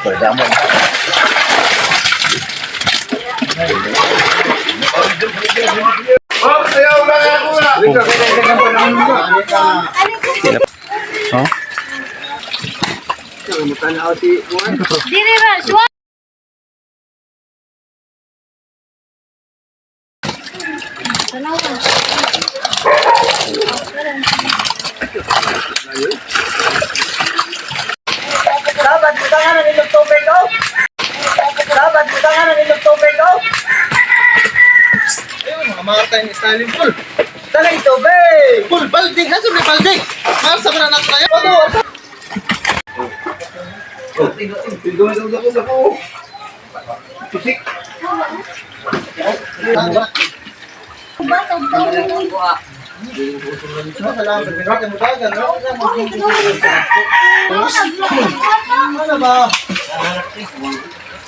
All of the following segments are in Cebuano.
Oh. Dili ra, suwa. Dapat butangan ng ilog tubig, oh! Dapat butangan ng ilog tubig, oh! Ayun, mga mga tayong styling full. Dalay tubig! Full, balde! Asa may balde? Masa ko na natin tayo. Ano ba?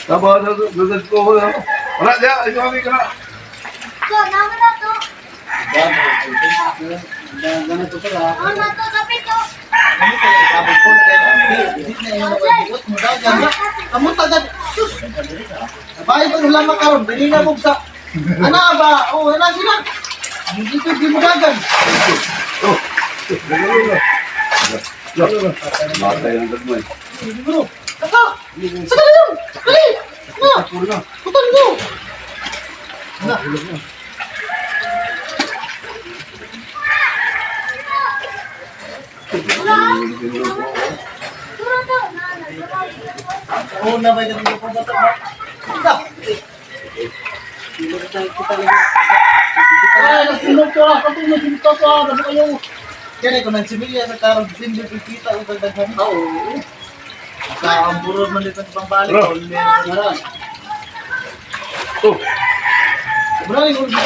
Tama na, dudad ko ko na. Wala niya, ay kami ka na. So, naman na to. Naman na to, kapit to. Amo tagad. Sus. Bahay ko lamang karon, dili na mugsa. Ana ba? Oh, ana sila. Hindi ko di mudagan. Matay ang gagmay. Bro. Kaka. Sa kaliyo. Dali. Na. Kutan mo. Na. Turo to. Na, na, turo. Oo na ba yung ko ba sa ba? Ay, nagsulog ko ah. Katulog dito ko ah. Ano kayo? Kaya ko nang similya sa karong December kita og daghan. Oo. Sa ang burol man dito sa pangbalik. Bro. Meron. Oh. Bro, yung ulo.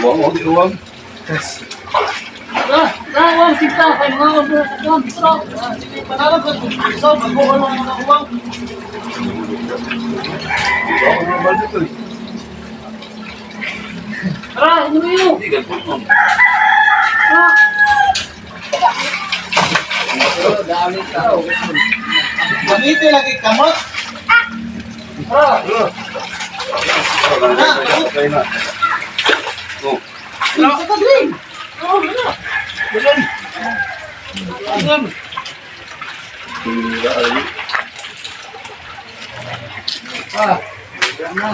Uwang, uwang, uwang. Ah, ah, sige, panalo ko. So, mag-uwang mga uwang. Uwang, uwang, balde to eh. Tara, inumin mo! Hindi, ganun mo. Gamite lagi kamot. Bro. Okay na. Oh. Sa kadrin. Oo, ano? Ganun. Ganun. Hila, ay. Ah, na.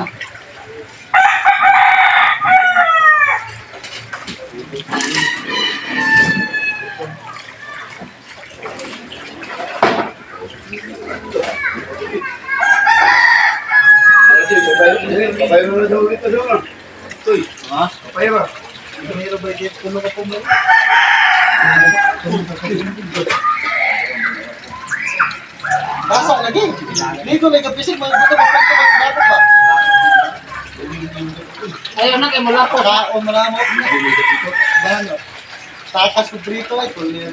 Papay mo na daw ulit na. Uy, Ha? papay ba? Meron ba dito kuno ka po mo? Basa lagi. Ligo lagi kapisig mga buto magpanto magdapat ba? Ayaw na kay mula po. Kaon mo na mo. Bano. Takas ko brito ay kulir.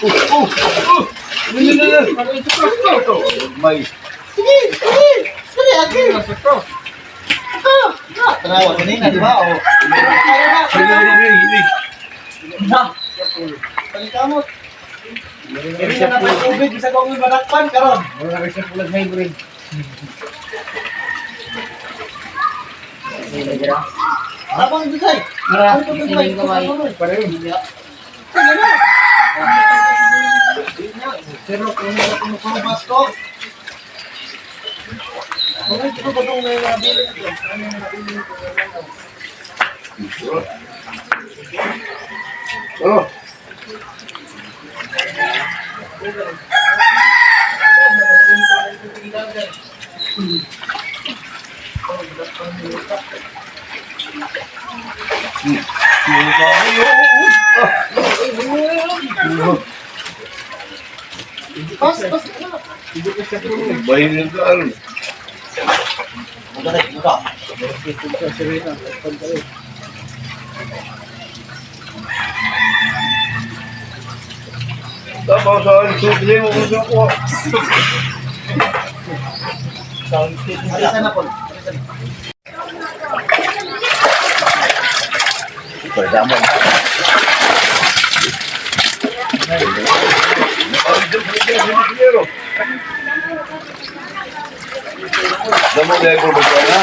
Oh, oh. Ano na na? May. Sige, sige. Sige, agi. Ah, tanawa kanina, di ba? Oh. Ayaw na. Hili, hili, hili. Na. Palikamot. Hindi na naman tubig, isa kong manakpan karon. Habang ito say. Mara, Ano tubig ba? ining kamay. Sige na. Pero kung wala kung kumabas ko. Kung ito ba itong may nabili ko? Ano yung nabili ko? Oh. Pas, pas. Bahin ka aron. Tapos sa subli mo gusto ko. Alisa na, Paul. Damo dahil ko ba na?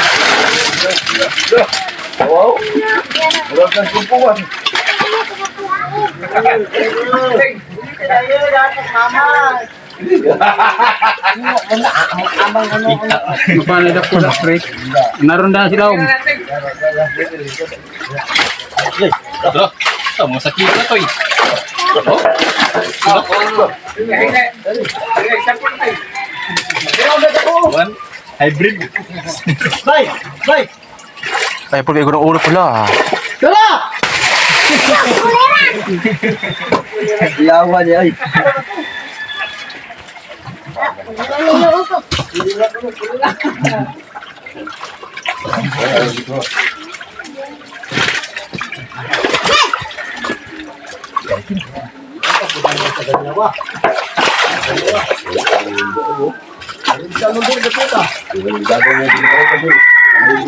Wow. Wala kang kumpuan. Mapanid ako sa pre. Naroon na sila. Ito, mga sakit na to eh. One, hybrid. Bay! Bay! Ay, pag ng ulo pala. Dala! Yawa niya ay.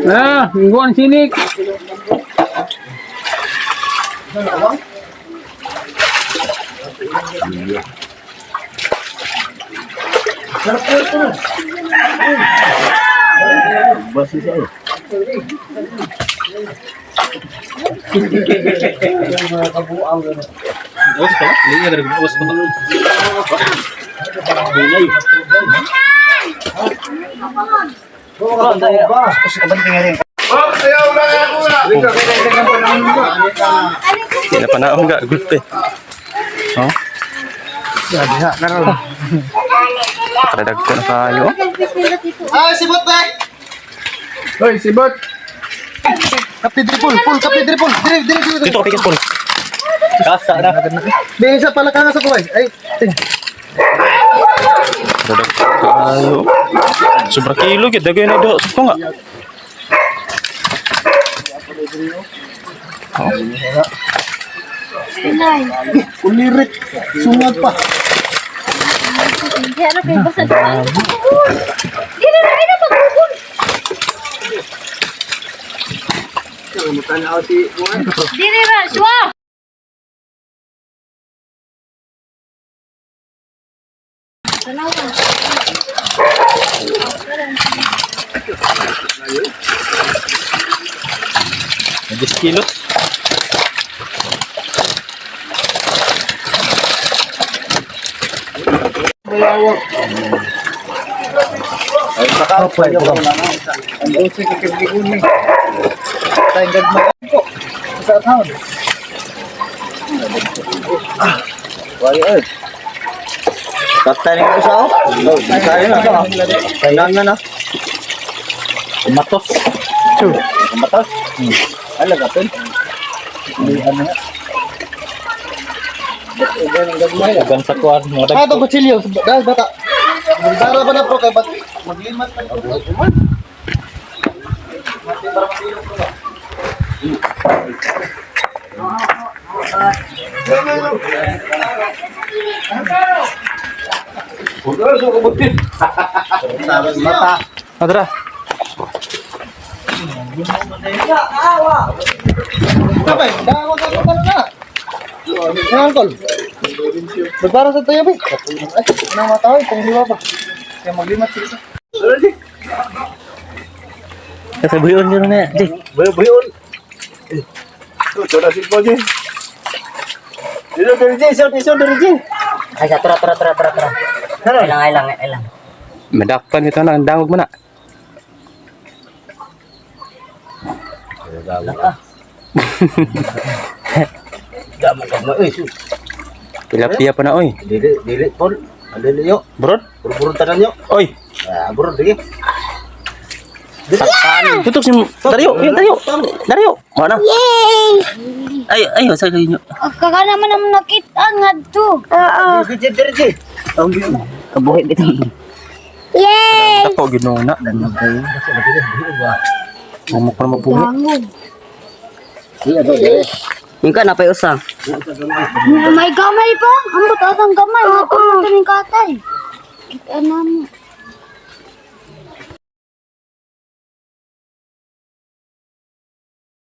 Ah, lingguan sinik. Uwas pa ba? Hindi nga rin, uwas pa ba? Oh, sayaw lang ako na. Hindi na panaong ga, gulpe. Oh? Karadag ko na kayo. Ah, sibot, bay! Hoy, sibot. Kapi dripol, Paul, kapi dripol. Dire, dire, dire. Dito ka pikas, Paul. Kasa na. Di isa pala ka nga sa kuway. Ay, ting. Karadag ko kayo. Sobra kilo, gid. Dagay na do. Ko nga. Oh. Ulirik. Sungag pa. Hindi, ano kayo basta Dili na kayo pagugol. Dili ra, siwa. Tanawa. Diyes kilos. Ang dulce ka kibiguni. Tayong gagmay ko. Sa town. Wari ay. Kaptan ko sa ako. Tayo na. Kailangan na. Matos. Matos. Ala gapin. Ugan sa kuwan. Mga Ah, itong kutsilyo. Dahil bata. Dara ba na po kay bat maglimat pa ito. Mati para masilong ko ba? Mata. Adra. Sabay, dawag ako pa na. Ano, Uncle? Magbara sa tayo, bay. Ay, nang matawag, kung hiwa pa. Kaya maglimat sila. Kasi buyon yun na. Di. Buyon. Ito na si Koji. Dito, dito, dito, dito, dito. Ay, tara, tara, tara, tara, tara. Ilang, ilang, ilang. Madakpan ito na. Ang dangog mo na. Damo ka mo. Eh, sus. Tilapia pa na, oy. Dili, dili, Paul. Dili yo. Brod? Buro-buro tanan yo. Oy. Ah, buro, sige. Saktan. Tutok si Dario. Yun, Dario. Dario. Mana? Yay! Ay, ay, sa inyo. Kaka naman naman nakita nga to. Dili, dili, dili. Kabuhi bitaw. Yay! Dako Ginoo na. Mo pa mabuhi. Dangog. Yung ka, napay usa. May gamay pa. Ang batas ang gamay. Mga pumunta ng katay. Kita na mo.